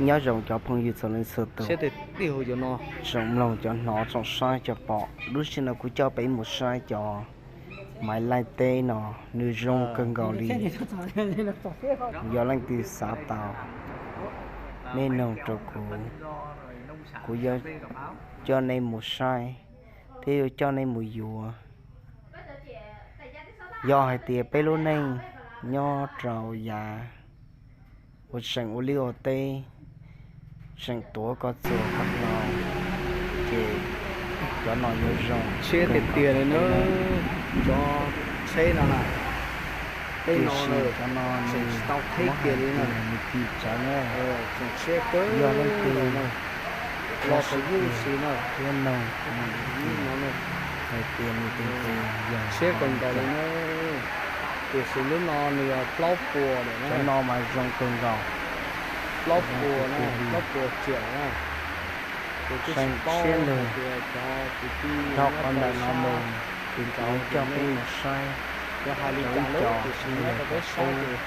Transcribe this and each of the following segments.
Nyob zoo cov phooj ywg txhua leej txhua tus, tsoom mloog cov hnov tsoom saib cov pom, lub sij hawm no kuv coj peb mus saib cov maiv laij teb no, nws zoo kawg nkaus li. Yog leej twg xav tau, nej nug rau kuv, kuv yuav coj nej mus saib thiab yuav coj nej mus yuav. Yog hais tias peb lub neej nyob rau yav uas tseem ua liaj ua teb, tseem tuav koj txuas koj hlau, ces cov no yuav zoo. Tsheb tiag tiag li na, cov tsheb no na, tej no cov no tseem tsis tau theb kiag li na, nws kim tsawv na. Tseem tshiab kawg, yog leej twg los tus yuj si na, thiab nug hais tias nws tus ntxhais yog tshiab kawg nkaus li na. Tiam sis lub no nws yog plaub puas lawm na. Cov no mas zoo kawg nkaus, plaub puas na, plaub puas tsiam na. Ces kuv tsis paub hais tias cov kwv tij nyob rau sab nraud cov coj peb mus saib, yog hais li cas lub, tiam sis nyob rau peb saib ces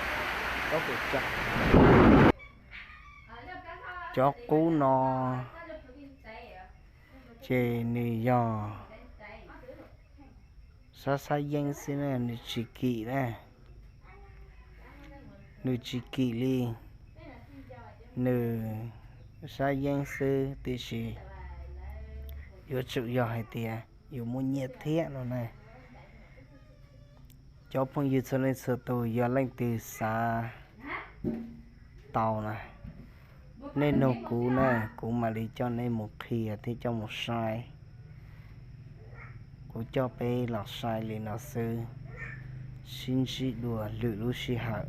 plaub puas tsiam. Cov qub no ces nws yog xab xab yeeb xwb na, nws tsis kim na, nws tsis kim li, nws xab yeeb xwb, tiam sis yuav tsum yog hais tias yus muaj nyiaj thiab no na. Cov phooj ywg txhua leej txhua tus, yog leej twg xav tau na, nej nug kuv na, kuv mam li coj nej mus qhia thiab coj mus saib. Kuv coj peb los saib li no xwb, sib ntsib dua lwm lub sij hawm.